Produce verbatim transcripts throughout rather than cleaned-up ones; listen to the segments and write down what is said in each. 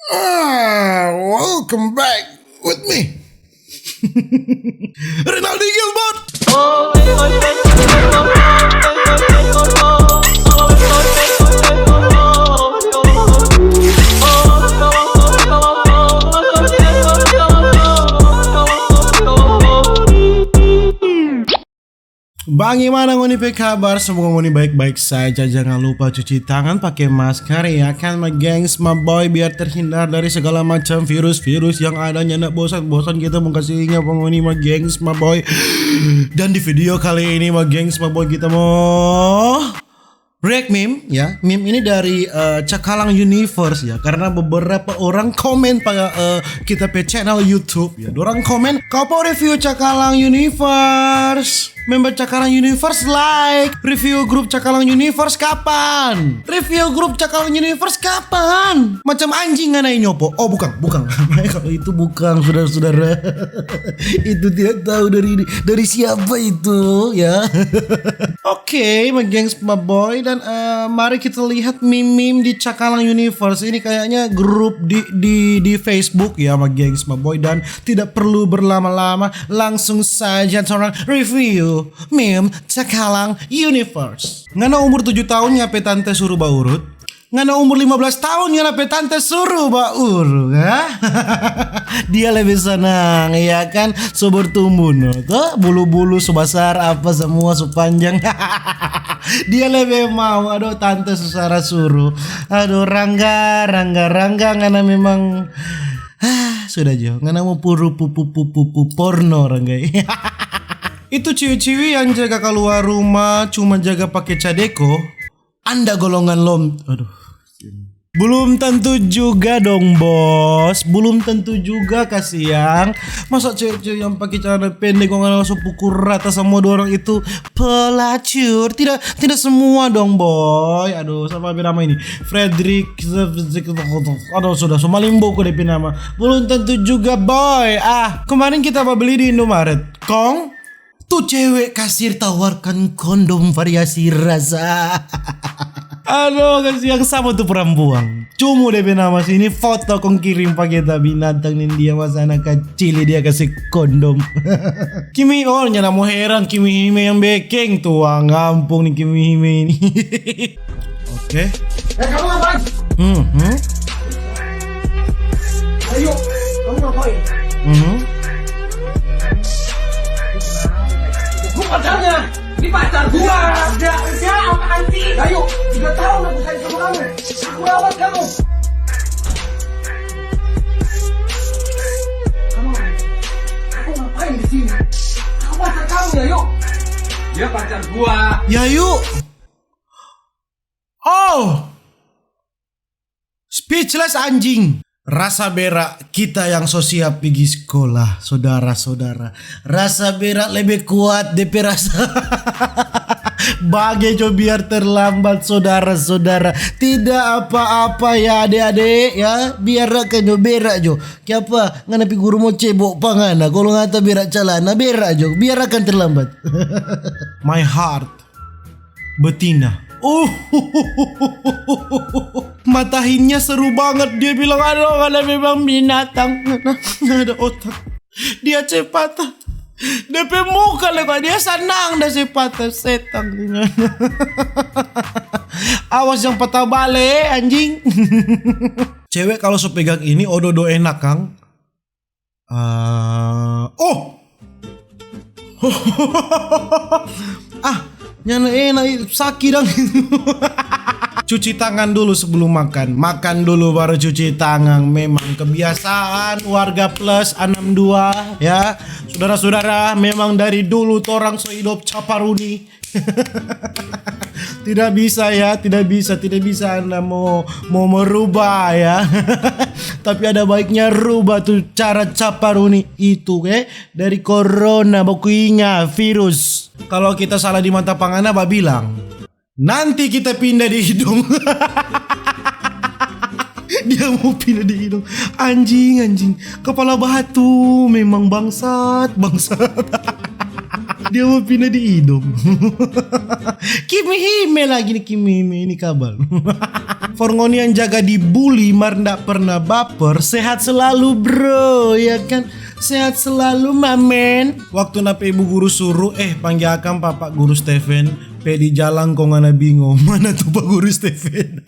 Ah, welcome back with me, Rinaldi Gilbert. Bagimana ngoni pe kabar? Semoga ngoni baik-baik saja. Jangan lupa cuci tangan, pake masker, ya kan, my gengs, my boy, biar terhindar dari segala macam virus-virus yang ada. Nyanda bosan-bosan kita mo kasi inga pa ngoni, my gengs, my boy. Dan di video kali ini, my gengs, my boy, kita mo react meme, ya. Meme ini dari, eh, Cakalang Universe, ya, karena beberapa orang komen pa, eh, kita pe channel YouTube, ya. Dorang komen, "Kau mau review Cakalang Universe? Member Cakalang Universe like. Review grup Cakalang Universe kapan? Review grup Cakalang Universe kapan?" Macam anjing ngana ini, Opo. Oh, bukan, bukan. Kalau itu bukan, saudara-saudara. Itu tidak tahu dari, dari siapa itu, ya. Oke, my gengs, my boy, dan, eh, mari kita lihat meme-meme di Cakalang Universe. Ini kayaknya grup di, di, di Facebook, ya, my gengs, my boy, dan tidak perlu berlama-lama, langsung saja torang review meme Cakalang Universe. Ngana umur tujuh tahun, ngana pe tante suruh baurut. Ngana umur lima belas tahun, ngana pe tante suruh baurut, ha? Dia lebe sanang, ya kan? So bertumbuh, no, to? Bulu-bulu so basar, apa samua so panjang. Dia lebe mau, aduh, tante so sara suruh. Aduh, Rangga, Rangga, Rangga, ngana memang, ah, sudah jo, ngana mo puru pupu pupu pu porno, Rangga. Itu ciwi-ciwi yang jaga kaluar rumah, cuma jaga pake cadeko. Anda golongan lom, aduh. Belum tentu juga dong, bos. Belum tentu juga, kasiang. Masa cewek-cewek yang pake celana pendek, kong langsung pukul rata sama dua orang itu pelacur? Tidak, tidak semua dong, boy. Aduh, sama apa nama ini? Frederick. Aduh, sudah, so malimbo ko depe nama. Belum tentu juga, boy. Ah, kemarin kita babeli di Indomaret. Kong, tu cewek kasir tawarkan kondom variasi rasa. Aduh, kasiang, sama tu perempuan. Cumu depe nama sini, foto kong kirim pa kita, binatang ni, dia masa anak kacili, dia kasi kondom. Kimi, oh, nyanda mo heran, Kimi Hime yang bekeng, tuang gampong ni Kimi Hime ini. Oke. Eh, kamu ngapain? Hmm, hmm. Ayo, kamu ngapain? Hmm. Gua pacarnya, ini pacar gua. Udah, udah, apaan sih? Ayo, tiga tahun aku sayang sama kamu. Aku rawat kamu. Kamu ngapain? Aku ngapain di sini? Aku pacar kamu, Yayu. Dia pacar gua. Yayu. Oh! Speechless, anjing. Rasa berak kita yang so siap pigi skolah, sodara-sodara. Rasa berak lebe kuat depe rasa. Bage jo biar terlambat, sodara-sodara. Tidak apa-apa ya, ade-ade, ya. Biar akan jo berak jo. Kiapa? Ngana pi guru mo cebok pa ngana. Kalo ngata berak calana, berak jo. Biar akan terlambat. My heart. Betina. Oh, matahinnya seru banget. Dia bilang, "Aduh, ada memang binatang, ada otak." Dia cepata. Depe muka leko, dia sanang da cepata, setang. Awas yang patah bale, anjing. Cewek kalau so pegang ini, odo-odo enak, kang. Ah, oh! Ah, nyanda enak, saki dang. Cuci tangan dulu sebelum makan. Makan dulu baru cuci tangan. Memang kebiasaan warga plus enam dua, ya. Sudara-sudara, memang dari dulu torang so hidop caparuni. Tidak bisa ya, tidak bisa, tidak bisa Anda mau, mau merubah ya. Tapi ada baiknya rubah tu cara caparuni itu, oke? Dari corona, baku inga, virus. Kalau kita salah di mata pangana, babilang, "Nanti kita pindah di hidung." Dia mau pindah di hidung. Anjing, anjing. Kepala batu, memang bangsat, bangsat. Dia mau pindah di hidung. Kimi Hime lagi nih, Kimi Hime ini kabal. For ngoni yang jaga dibully mar nda pernah baper, sehat selalu bro, ya kan? Sehat selalu mamen. Waktu napa ibu guru suruh, eh pangge akang pa pak guru Stephen, pe di jalang kong ngana bingo, mana tu pak guru Stephen?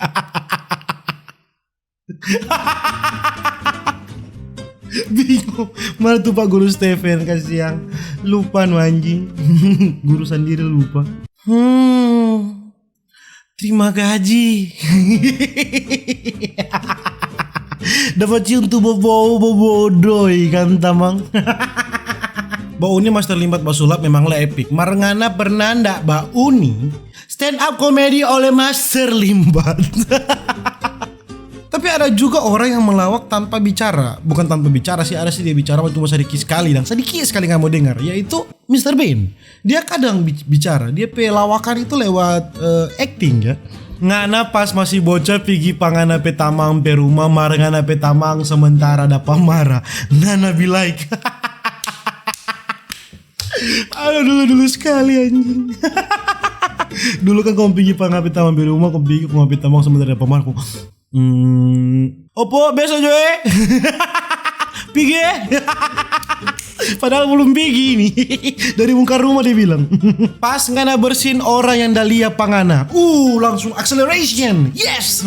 Bingung. Mana tu pak guru Stephen, kasiang. Lupa no anjing. Guru sandiri lupa. Hmm. Terima gaji. Dapat cium tu bobou bobodoi kan tamang. Ba Uni master limbat basulap memang la epic. Mar ngana pernah nda ba Uni stand up comedy oleh master limbat? Tapi ada juga orang yang melawak tanpa bicara. Bukan tanpa bicara sih, ada sih dia bicara, cuma sadiki sekali, dan sadiki sekali nggak mau dengar, yaitu mister Bean. Dia kadang bi- bicara, dia pe lawakan itu lewat eh, acting ya. Ngana pas masih bocah pigi pa ngana pe tamang pe rumah, mar ngana pe tamang sementara dapa mara. Ngana be like, aduh, dulu-dulu sekali anjing. Dulu kan kong pigi pa ngana pe tamang pe rumah, kong pigi kong ngana pe tamang sementara dapa mara, kong Hmm, opo beso jo eh? Pigi eh? Padahal belum pigi ini. Dari muka rumah dia bilang. Pas ngana bersin orang yang da lia pa ngana, uh, langsung acceleration. Yes.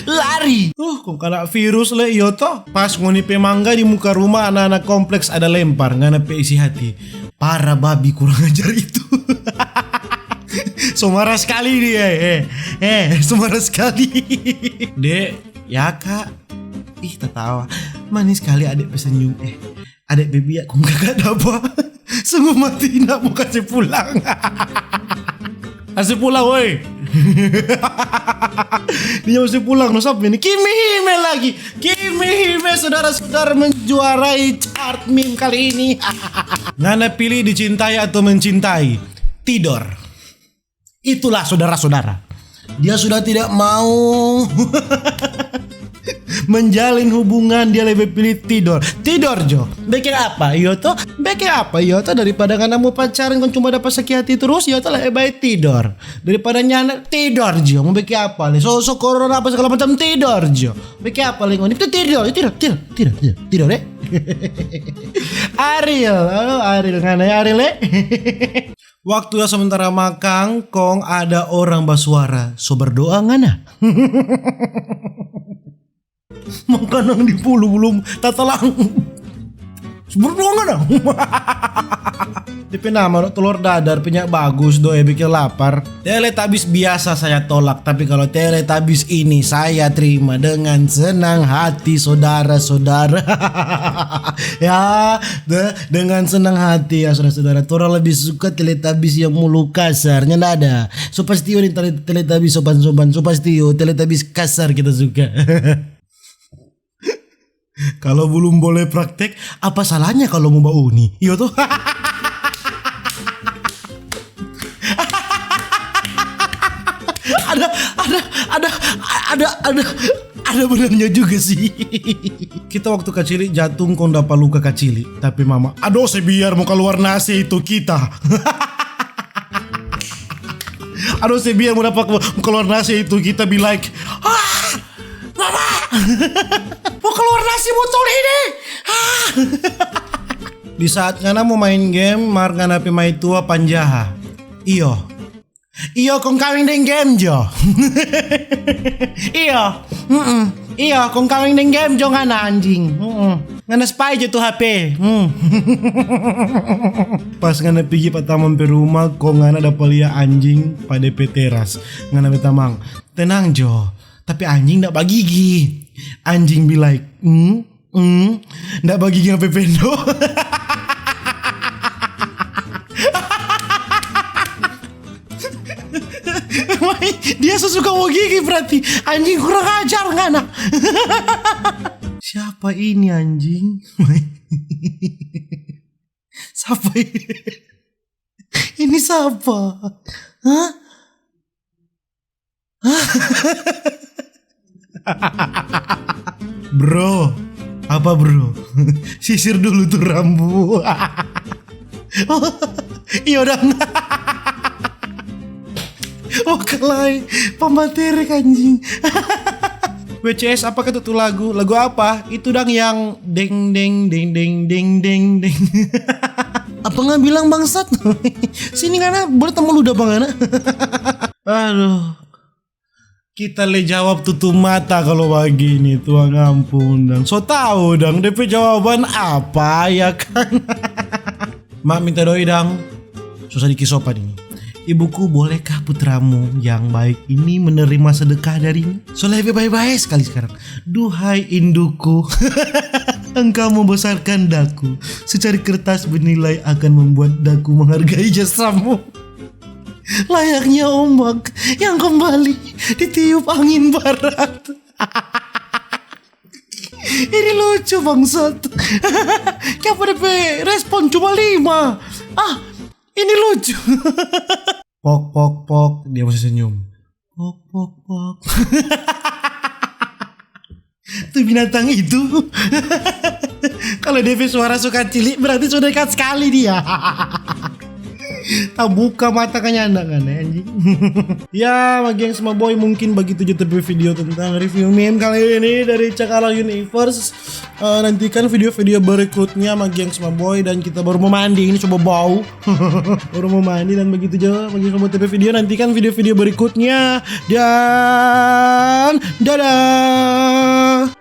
Lari. Uh, kong kana virus le, iyo to. Pas ngoni pe mangga di muka rumah, anak-anak kompleks ada lempar, ngana pe isi hati, para babi kurang ajar itu. So marah sekali dia, eh, eh, so marah sekali. Dek, ya kak. Ih, tatawa. Manis sekali adek pe senyum, eh. Adek baby ya, kong kakak dapa. Sungguh mati, nda mau kasih pulang. Kasih pulang, woi. Dia mesti pulang, no sapa ini? Kimi Hime lagi. Kimi Hime, saudara-saudara, menjuarai chart meme kali ini. Ngana pilih dicintai atau mencintai? Tidor. Itulah saudara-saudara. Dia sudah tidak mau menjalin hubungan, dia lebih pilih tidor. Tidor jo. Beking apa? Iyo to? Beking apa? Iyo to, daripada ngana mo pacaran kong cuma dapa saki hati terus, iyo to, lebih baik tidor. Daripada nyanda, tidor jo. Mo beking apa le? So, so corona apa segala macam, tidor jo. Beking apa le ngoni? Itu tidor, tidor, tidor, tidor, tidor, tidor, eh. Ariel, oh, Ariel, ngana ya Ariel, eh? Waktu ya sementara makang, kong ada orang basuara, so berdoa ngana? Makanang di pulu belum tatalang. So berdoa ngana? Depe nama no telur dadar, penya bagus do, eh, bikin lapar. Teletabis biasa saya tolak, tapi kalau Teletabis ini saya terima dengan senang hati, saudara-saudara. Ya, de- dengan senang hati ya, saudara-saudara. Torang lebih suka Teletabis yang mulu kasar, nyanda ada. So pasti ini Teletabis sopan-sopan, so pasti Teletabis kasar kita suka. Kalau belum boleh praktek, apa salahnya kalau mau ba Uni? Iyo to? Ada, ada, ada, ada, ada, ada benarnya juga sih. Kita waktu kacili jatung kong dapa luka kacili, tapi mama, aduh, se biar mo kaluar nasi itu kita. Aduh, se biar mo dapa mo kaluar nasi itu kita be like, ah, mama, mo kaluar nasi botol ini. Ah. Di saat ngana mo main game, mar ngana pe maitua panjaha. Iyo. Iyo, kong kaweng deng game jo. Iyo. Mm-mm. Iyo, kong kaweng deng game jo ngana anjing. Mm-mm. Ngana spy jo tu H P. Hmm. Pas ngana pigi pa tamang pe rumah, kong ngana dapa lia anjing pa de pe teras. Ngana pe tamang, tenang jo, tapi anjing nda bagigi. Anjing be like, hmm? Hmm, nda bagigi apa pendo. Mai, dia so suka mau gigi berarti. Anjing kurang ajar ngana. Siapa ini anjing? Mai. Siapa ini? Ini siapa? Hah? Bro, apa bro? Sisir dulu tuh rambu. Iyo dang. Wakalai, pambaterek anjing. W C S, apa kata tu lagu? Lagu apa? Itu dang yang deng deng deng deng deng deng deng. Apa nggak bilang bangsat? Sini ngana, boleh temu ludah bang ngana? Aduh. Kita le jawab tutu mata kalau bagini, tuang ampun dang. So tau dang, depe jawaban apa ya kan? Mak minta doi dang. So sadiki sopan ini. Ibuku, bolehkah putramu yang baik ini menerima sedekah darinya? So lebe bae-bae sekali sekarang. Duhai induku, engkau membesarkan daku secari kertas bernilai akan membuat daku menghargai jasamu. Layaknya ombak yang kembali ditiup angin barat. Ini lucu bangsat. Kiapa depe respon cuma lima? Ah, ini lucu. Pok pok pok, dia masih senyum. Pok pok pok. Tu binatang itu. Kalau depe suara so kacili, berarti so dekat sekali dia. Tabuka mata kanyanda kan ya, anjing. Ya, ma gengs ma boy, mungkin bagitu jo tu video tentang review meme kali ini dari Cakala Universe. Eh, nantikan video-video berikutnya ma gengs ma boy, dan kita baru mau mandi, ini coba bau. Baru mau mandi, dan begitu jo bagi kamu T V video, nantikan video-video berikutnya. Dan dadah.